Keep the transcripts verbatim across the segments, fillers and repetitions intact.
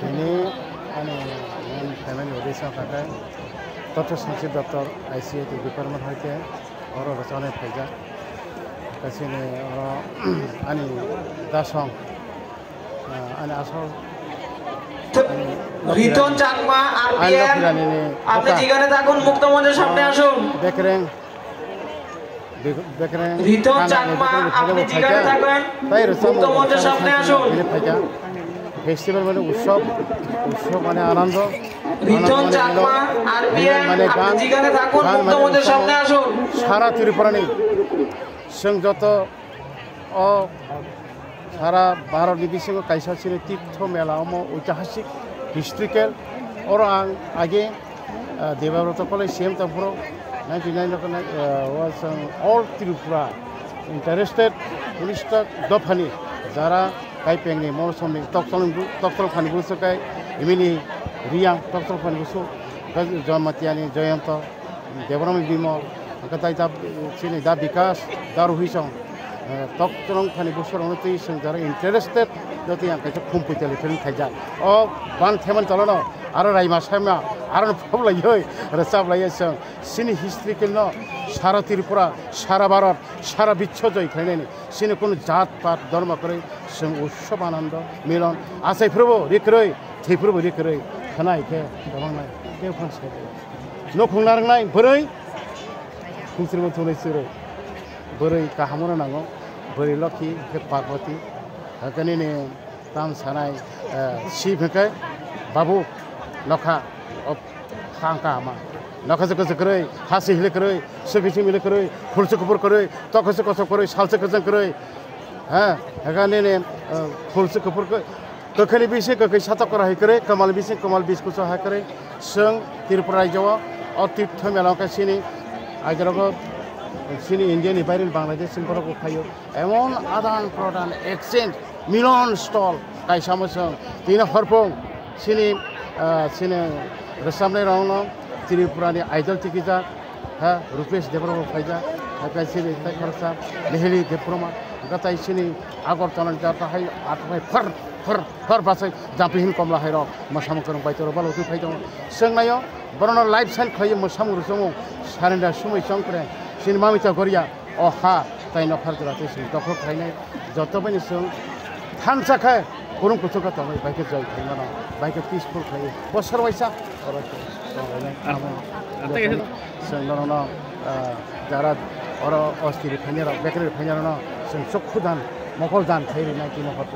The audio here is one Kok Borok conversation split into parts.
Tini ani main family audition kha khe Doctor Sanchit Doctor I C I T department hai khe oro rwchapnai phaijak. Kaisa ni oro ani dasong, ah, ani asol, ani Riton Chakma, R P M, Lokhirani ni আপনি যেখানে থাকুন, মুক্ত মঞ্চের সামনে আসুন। Bekreng, Bek-, Bekreng, Riton Chakma, আপনি যেখানে থাকেন, মুক্ত মঞ্চের সামনে আসুন। Festival mane utsob, utsob mane anando, Riton Chakma, R P M, আপনি যেখানে থাকুন, মুক্ত মঞ্চের সামনে আসুন। Sara Tripura ni chwng joto o sara Bharat ni bisingo kaisa chini tirtho mela omo oitihasik, historical. Oro ang age, ah, Debabrata College C M tongphuru ninety nine rok, ah, was, um, all Tripura interested political dophani jara kaipengni mosomni tokchong, tokchong phani busu kai imini Riyang tokchong phani busu Jamatia ni Jayanta Debbarma Bimal, hwnkhe tai da, chini da Bikas, da Rohi song, eh, tokchong phani busurokno twi chwng jara interested, do twi ang kaisa khum puitali film khaijak. O ban themani tolono aro raima saima, aro phoblaiwi rwchaplaiwi chwng chini historical no sara Tripura, sara Bharat, sara biswo joi khlainani. Chini kunu jat pat dhormo kwrwi chwng utsob anando milon achai phuru bo rikwrwi, thwi phuru bo rikwrwi khwnai khe kwbang nai. Tei phang sai. Nukhung narwknai bwrwi, khungsrwngno thungnai chwrwi. Bwrwi kaham wngna nango, bwrwi lokhi hwnkhe Parvati. Hakhe nini tam sanai, eh, Shiv hwnkhe babu nokha, o khang kahama. Nokha se kwchwk kwrwi, ha se hile kwrwi, swkhe se mile kwrwi, phul se kuphur kwrwi, tokha se kochok kwrwi, sal se kwchwng kwrwi. Ha, hwnkhe nini, eh, phul se kuphur kwrwi. Kwkhwini bisi kwkhwi satok kwrwi hai kwrwi, kwmal bisi kwmal biskuso hai kwrwi. Chwng Tripura rajyo o, o tirtho mela wngkha chini, agerogo chini India ni baire Bangladesh ni borok bo phaio. Emon adan prodan exchange milon stol kaisa mwswng. Tini horphung chini, ah, chini rwchapnai rokno Tripura ni idol tikijak. Ha, Rupesh Debbarma bo phaijak, ha, kaisa ni tai khoroksa Nihili Debbarma, hwnkhe tai chini Agartala ni jata hai, athai phar, phar, phar bachai jampi hin komla hai rok, mwsamung kwrwng bai toro balo twi phai tongo. Chwng naio, borokno live sign khlaiwi mwsamung rwchapmung, surrender sumui chongkre, chini mamita goria, o ha, tai nokhar jora twi chwng dokhol khlainai, joto bai ni chwng thansa khe, kwrwng kuchuk khe tongwi, bai khe joy khlai mano, bai khe peaceful khlaiwi, bosor waisa, oro khe tonglainai. Ah, amo ah, tei chwng norokno, ah, jara oro ostiri phainai rok, bekri phainai rokno chwng chokhu dan, mokol dan khai rinai tini hor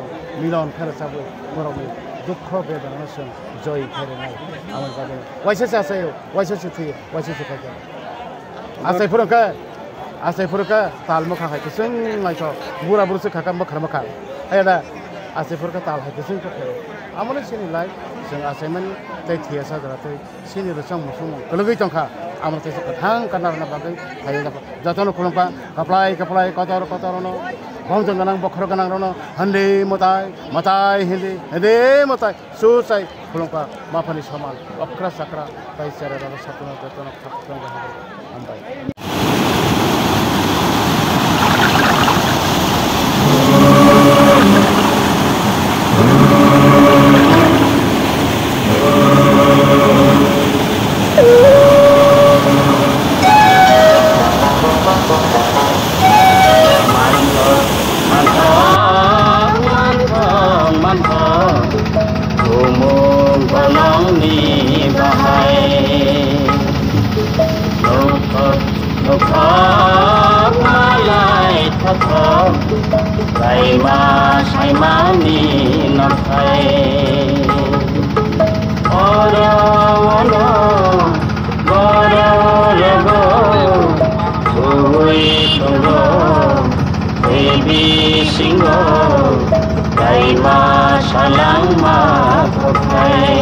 milon khe rwchapwi borokni dukho bedanano chwng joy khai rinai. Amo bagwi waisa se achaio, waisa se thwio, waisa se phaikha. Achai phuru khe, achai phuru khe tal mwkha hai kwchwng naithok, bura buru se khakha mwkhar mwkhar. Ayada achai phuru khe tal hai kwchwng khe phai. Amoni chini life chwng achaimani tei thwiya sajra tei Chini rwchapmung swngmung kwlwgwi tongkha, amo teisa kwthang kanarwna bagwi phaiwi jakha. Jotono khulumkha, kwplai kwplai, kotor kotor rwno, bongtong gwnang bokhorok gwnang rwno, hwndi mwtai, mwtai hwndi, hwndi mwtai, suchai khulumkha, maphani soman, okra chakra, tai chera rwno, satung jotono khak tongkha, hambai. Manthok, manthok, manthok, manthok, tumung bolongni bahai. Nokthok, nokthok, malai thothok, laima saimani nokhai. Oro ono borok rogo, sugui tongo, tei bisingo, kaima salangma kothai.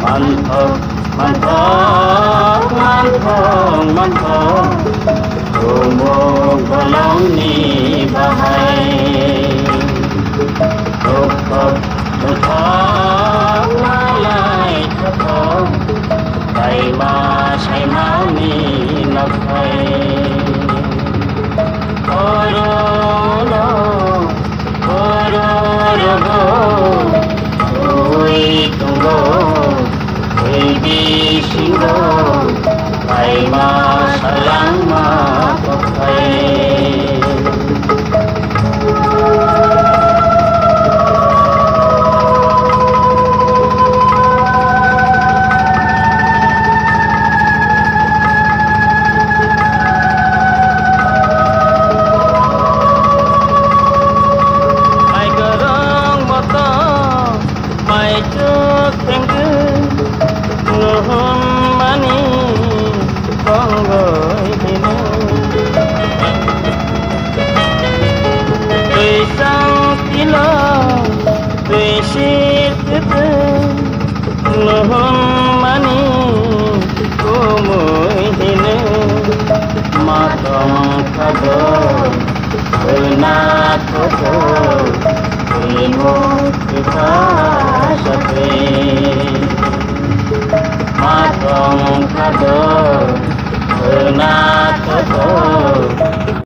Manthok, manthok, manthok, manthok, tumung bolongni bahai. Thok thok, thok thok, malai thok thok, kaima saimani nokhai. Oro no, oro rogo, Chuk thengwi nuhunmani kongoi hino. Twi sang tilo, twi sir kwtwi nuhunmani kumui hino. Ma tong kha do, wngna kho do, twi muk kwtha sakwi. Ma tong kha do,